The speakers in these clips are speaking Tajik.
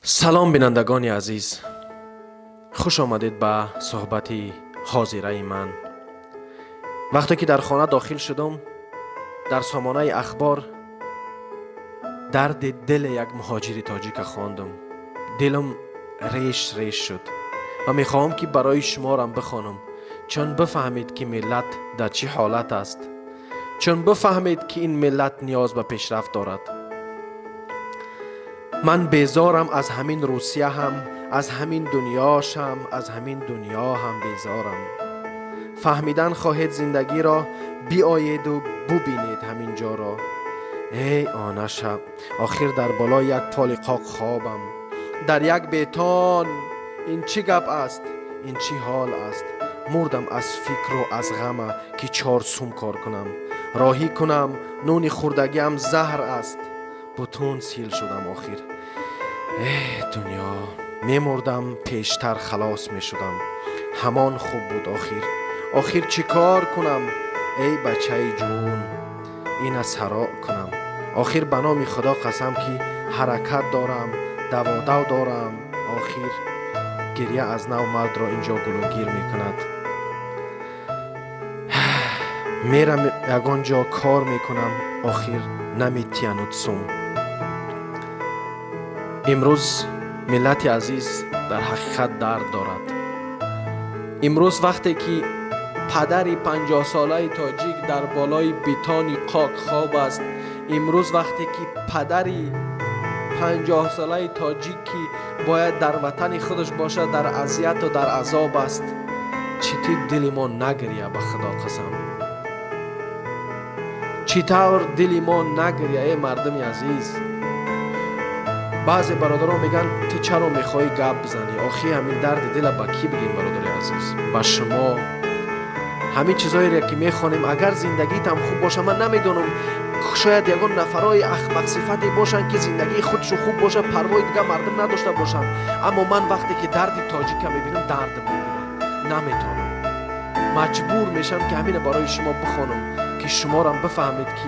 Салом, бинандагони азиз, хуш омадед ба суҳбати ҳозираи ман. Вақте ки дар хона дохил шудам, дар сомонаи ахбор дарди дили як муҳоҷири тоҷика хондам. Дилам реш реш шуд ва мехоҳам, ки барои шуморам бихонам, чун бифаҳмед, ки миллат дар чӣ ҳолат аст, чун бифаҳмед, ки ин миллат ниёз ба пешрафт дорад. Ман безорам аз ҳамин Русия ҳам, аз ҳамин дунёшам, аз ҳамин дунё ҳам безорам. Фаҳмидан хоҳед зиндагиро, биоеду бубинед ҳамин ҷоро. Эй онаша, охир дар болои як поли қоқ хобам, дар як бетон. Ин чӣ гап аст, ин чӣ ҳол аст? Мурдам аз фикру аз ғама, ки 4 сум кор кунам, роҳӣ кунам. Нуни хӯрдагиам заҳр аст. Бутун сил шудам охир. Э дунё, мемурдам, пештар халос мешудам, ҳамон хуб буд охир. Охир чӣ кор кунам? Эй бачаи ҷун, ина саро кунам охир. Ба номи Худо қасам, ки ҳаракат дорам, даводав дорам охир. Гиря аз нав мардро инҷо гулӯгир мекунад. Мерам, ягон ҷо кор мекунам, охир наметиянуд сум. Имрӯз миллати азиз дар ҳақиқат дард дорад. Имрӯз вақте ки падари 50-солаи тоҷик дар болои бетони қок хоб аст, имрӯз вақте ки падари 50-солаи тоҷик, ки бояд дар ватани худаш бошад, дар азияту дар азоб аст, чӣ тиб дили мо нагиря? Ба Худо қасам, чӣ тавр дили мо нагиря? Э мардуми азиз, баъзе бародарон мегӯянд: «Ту чаро мехоҳӣ гап бизанӣ?» Охи, ҳамин дарди дила ба кӣ бигем, бародари азиз? Ба шумо. Ҳамин чизҳоере ки мехонем, агар зиндагитам хуб боша, ман намедонам, шояд ягон нафарҳои ахмақсифате бошанд, ки зиндагии худшо хуб боша, парвои дигар мардум надошта бошанд. Аммо ман вақте ки дарди тоҷика мебинам, дардам мегирад, наметавонам, маҷбур мешавам, ки ҳамина барои шумо бихонам, ки шуморам бифаҳмед, ки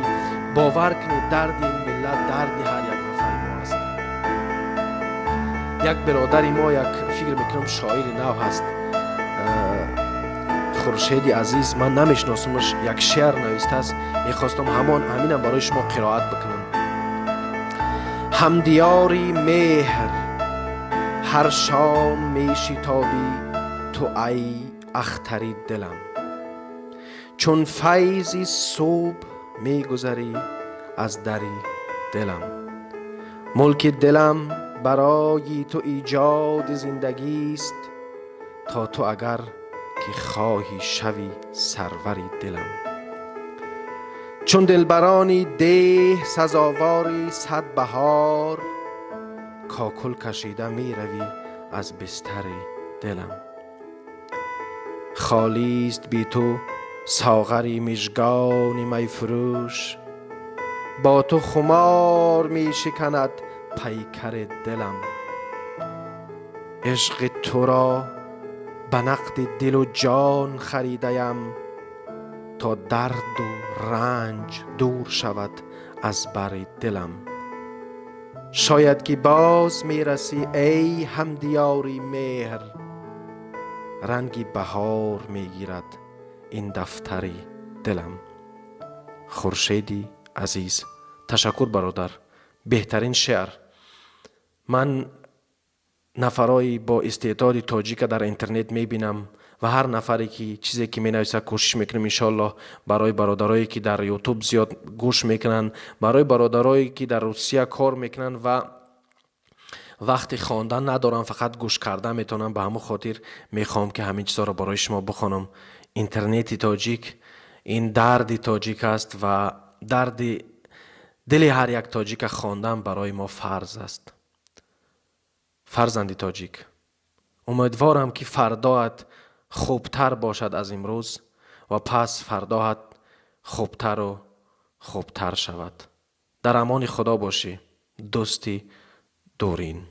бовар кунед, дарди ин миллат дарди ҳар як нафари мо аст. Як бародари мо, як фикр мекунам, шоири нав ҳаст, Хуршеди азиз, ман намешиносумаш, як шеър навистааст. Мехостам ҳамон ҳаминам барои шумо қироат бикунам. Ҳамдиёри меҳр, ҳар шом мешитобӣ ту, ай ахтари дилам, чун файзи субҳ мегузарӣ аз дари дилам. Мулки дилам барои ту эҷоди зиндагист, то ту агар ки хоҳӣ шавӣ сарвари дилам. Чун дилбарони деҳ сазовори сад баҳор, кокул кашида меравӣ аз бистари дилам. Холист би ту соғари мижгони майфурӯш, бо ту хумор мешиканад пайкари дилам. Ишқи туро ба нақди дилу ҷон харидаям, то дарду ранҷ дур шавад аз бари дилам. Шояд ки боз мерасӣ, эй ҳамдиёри меҳр, ранги баҳор мегирад ин дафтари дилам. Хуршеди азиз, ташаккур, бародар, беҳтарин шеър. Ман нафарҳои бо истеъдоди тоҷика дар интернет мебинам ва ҳар нафаре ки чизе ки менависад, кӯшиш мекунем, иншоаллоҳ, барои бародарое ки дар Ютуб зиёд гӯш мекунанд, барои бародарое ки дар Русия кор мекунанд ва вақти хондан надорам, фақат гӯш кардан метавонам, ба ҳамон хотир мехоҳам, ки ҳамин чизҳоро барои шумо бихонам. Интернети тоҷик ин дарди тоҷик аст ва дарди дили ҳар як тоҷика хондан барои мо фарз аст. Фарзанди тоҷик, умедворам, ки фардоат хубтар бошад аз имрӯз ва пас фардоат хубтару хубтар шавад. Дар амони Худо бошӣ, дӯсти дурин.